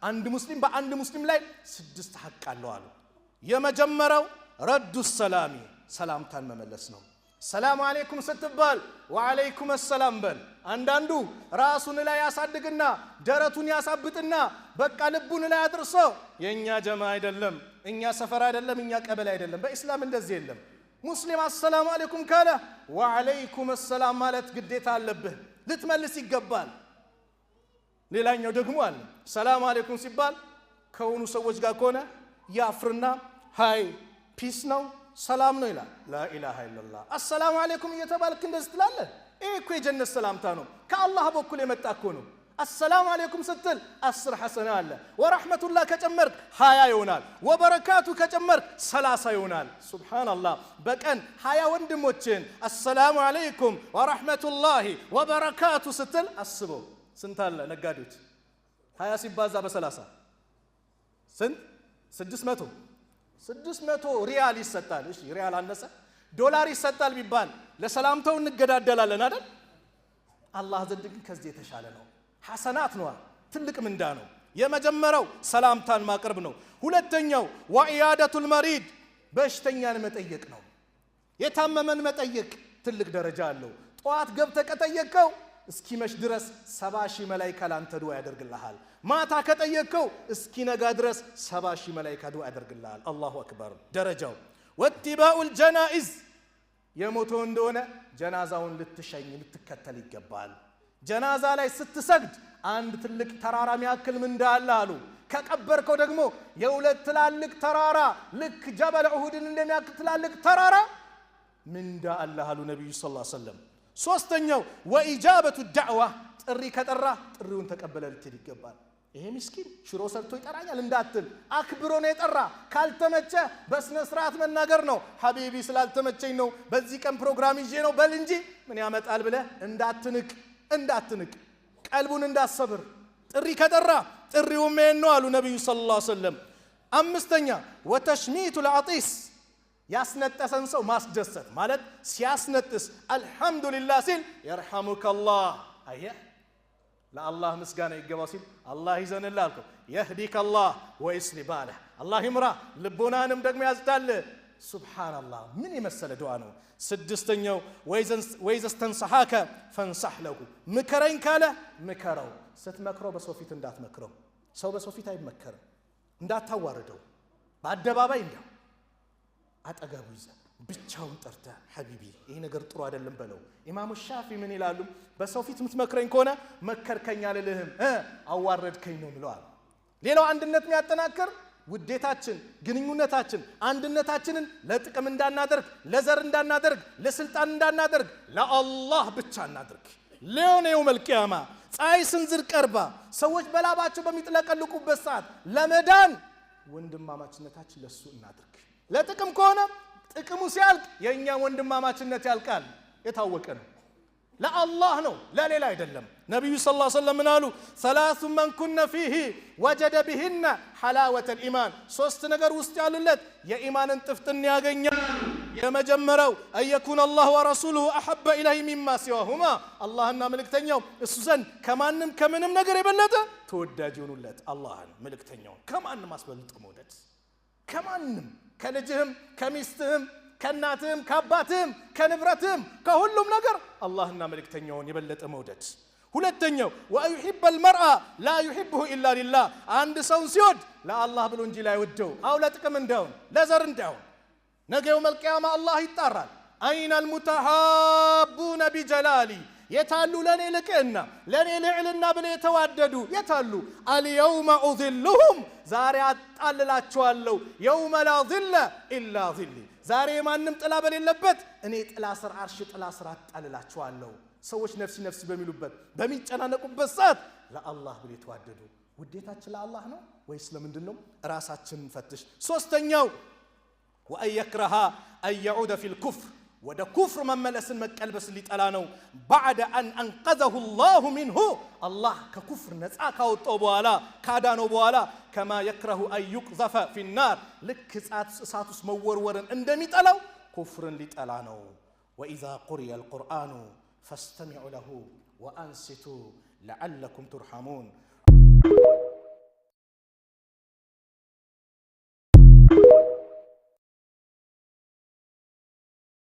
አንድ ሙስሊም በአንድ ሙስሊም ላይ ስድስት ሐቅ አለው አሉ። የመጀመሪያው رد السلام ሰላምታን መመለስ ነው። ሰላም አለይኩም ስትባል ወዓለይኩም ሰላም በል። አንዳንዱ ራሱን ላይ ያሳድግና ደረቱን ያሳብጥና በቃ ልቡን ላይ አድርሶ የእኛ ጀማ አይደለም፣ እኛ ሰፈር አይደለም፣ እኛ ቀበሌ አይደለም። በኢስላም እንደዚህ የለም። ሙስሊም አሰላሙ አለይኩም ካለ ወዓለይኩም ሰላም ማለት ግዴታ አለብህ፣ ልትመልስ ይገባል። ሌላኛው ደግሞ አለ፣ ሰላም አለይኩም ሲባል ከሆኑ ሰዎች ጋር ከሆነ ያፍርና hi, peace ነው፣ ሰላም ነው ይላል። لا إله إلا الله። አሰላሙ አለይኩም እየተባልክ እንደዚህ ትላለህ? ይህ እኮ የጀነት ሰላምታ ነው፣ ከአላህ በኩል የመጣ እኮ ነው። አሰላሙ አለይኩም ስትል 10 ሐሰና አለ። ወረሕመቱላህ ከጨመርክ 20 ይሆናል። ወበረካቱ ከጨመርክ 30 ይሆናል። ሱብሓነላህ። በቀን 20 ወንድሞችን አሰላሙ አለይኩም ወረሕመቱላሂ ወበረካቱ ስትል አስበው ስንት አለ ነጋዴዎች? 20 ሲባዛ በ30 ስንት? 600። 600 ሪያል ይሰጣል። እሺ ሪያል አነሰ፣ ዶላር ይሰጣል ቢባል ለሰላምታው እንገዳደላለን አይደል? አላህ ዘንድ ግን ከዚህ የተሻለ ነው። ሐሰናት ነዋ፣ ትልቅ ምንዳ ነው። የመጀመሪያው ሰላምታን ማቅረብ ነው። ሁለተኛው وعيادة المريض በሽተኛን መጠየቅ ነው። የታመመን መጠየቅ ትልቅ ደረጃ አለው። ጠዋት ገብተህ ከጠየቅከው እስኪመሽ ድረስ 70,000 መላይካ ላንተ ዱዓ ያደርግልሃል። ማታ ከጠየቅከው እስኪነጋ ድረስ 70,000 መላይካ ዱዓ ያደርግልሃል። الله أكبر ደረጃው። واتباع الجنائز የሞተው እንደሆነ ጀናዛውን ልትሸኝ ልትከተል ይገባል። ጀናዛ ላይ ስትሰግድ አንድ ትልቅ ተራራ የሚያክል ምንዳ አለ አሉ። ከቀበርከው ደግሞ የሁለት ትላልቅ ተራራ፣ ልክ ጀበል ኡሁድን እንደሚያክል ትላልቅ ተራራ ምንዳ አለ አሉ ነቢዩ صلى الله عليه وسلم። ሶስተኛው وإجابة الدعوة፣ ጥሪ ከጠራ ጥሪውን ተቀበለ ልትል ይገባል። ይሄ ምስኪን ሽሮ ሰርቶ ይጠራኛል እንዳትል፣ አክብሮ ነው የጠራ። ካልተመቸ በስነ ስርዓት መናገር ነው። حبيبي ስላልተመቸኝ ነው፣ በዚህ ቀን ፕሮግራም ይዤ ነው በል እንጂ ምን ያመጣል ብለህ እንዳትንቅ እንዳትንቅ፣ ቀልቡን እንዳሰብር። ጥሪ ከጠራ ጥሪውም ይሄን ነው አሉ ነቢዩ صلى الله عليه وسلم። አምስተኛ وتشميت العاطس፣ ያስነጠሰን ሰው ማስደሰት፣ ማለት ሲያስነጥስ አልሐምዱሊላህ ሲል يرحمك الله፣ አየህ ለአላህ ምስጋና ይገባው ሲል አላህ ይዘንልህ አልከው። يهديك الله ويصلح بالك፣ አላህ ይምራ ልቦናንም ደግሞ ያዝዳል። ሱብሓነላህ፣ ምን የመሰለ ዱዓ ነው። ስድስተኛው وإذا استنصحك فانصح له፣ ምከረኝ ካለ ምከረው። ስትመክረው በሰው ፊት እንዳትመክረው። ሰው በሰው ፊት አይመከርም። እንዳታዋርደው በአደባባይ፣ እንዲያው አጠገቡ ይዘህ ብቻውን ጠርተህ حبيبي ይሄ ነገር ጥሩ አይደለም በለው። ኢማሙ ሻፊ ምን ይላሉ? በሰው ፊት የምትመክረኝ ከሆነ መከርከኝ አልልህም፣ አዋረድከኝ ነው ምለው አሉ። ሌላው አንድነት የሚያጠናክር ውዴታችን፣ ግንኙነታችን፣ አንድነታችንን ለጥቅም እንዳናደርግ፣ ለዘር እንዳናደርግ፣ ለስልጣን እንዳናደርግ፣ ለአላህ ብቻ እናድርግ። ሊሆነ يوم القيامة ፀሐይ ስንዝር ቀርባ ሰዎች በላባቸው በሚጥለቀልቁበት ሰዓት ለመዳን ወንድማማችነታችን ለሱ እናድርግ። ለጥቅም ከሆነ ጥቅሙ ሲያልቅ የእኛ ወንድማማችነት ያልቃል። የታወቀ ነው። ለአላህ ነው፣ ለሌላ አይደለም። ነቢዩ صلى الله عليه وسلم ምን አሉ? ثلاث من كن فيه وجد بهن حلاوة الإيمان፣ ሶስት ነገር ውስጥ ያሉለት የኢማንን ጥፍጥን ያገኛል። የመጀመሪያው أن يكون الله ورسوله أحب إليه مما سواهما፣ አላህና መልእክተኛው እሱ ዘንድ ከማንም ከምንም ነገር የበለጠ ተወዳጅ ይሆኑለት። አላህን መልእክተኛውን ከማንም አስበልጦ መውደድ፣ ከማንም፣ ከልጅህም፣ ከሚስትህም፣ ከእናትህም፣ ከአባትህም፣ ከንብረትህም፣ ከሁሉም ነገር አላህና መልእክተኛውን የበለጠ መውደድ። ሁለተኛው وأن يحب المرء لا يحبه إلا لله፣ አንድ ሰውን ሲወድ ለአላህ ብሎ እንጂ ላይወደው አው ለጥቅም እንዳይሆን፣ ለዘር እንዳይሆን። ነገ يوم القيامة አላህ ይጣራል። أين المتحابون بجلالي፣ የታሉ ለእኔ ልቅና ለእኔ ልዕልና ብለው የተዋደዱ የታሉ? اليوم أظلهم፣ ዛሬ አጣልላቸዋለሁ። يوم لا ظل إلا ظلي፣ ዛሬ የማንም ጥላ በሌለበት እኔ ጥላ ስር፣ አርሽ ጥላ ስር አጣልላቸዋለሁ። ሰዎች ነፍሲ ነፍሲ በሚሉበት፣ በሚጨናነቁበት ሰዓት ለአላህ ብለው የተዋደዱ። ውዴታችን ለአላህ ነው ወይስ ለምንድን ነው? ራሳችንን ፈትሽ። ሶስተኛው وأن يكره أن يعود في الكفر፣ ወደ ኩፍር መመለስን መቀልበስን ሊጠላ ነው። بعد أن أنقذه الله منه፣ አላህ ከኩፍር ነፃ ካወጣው በኋላ፣ ካዳነው በኋላ። كما يكره أن يقذف في النار፣ ልክ እሳት ውስጥ መወርወርን እንደሚጠላው ኩፍርን ሊጠላ ነው። وإذا قرئ القرآن فاستمعوا له وأنصتوا لعلكم ترحمون።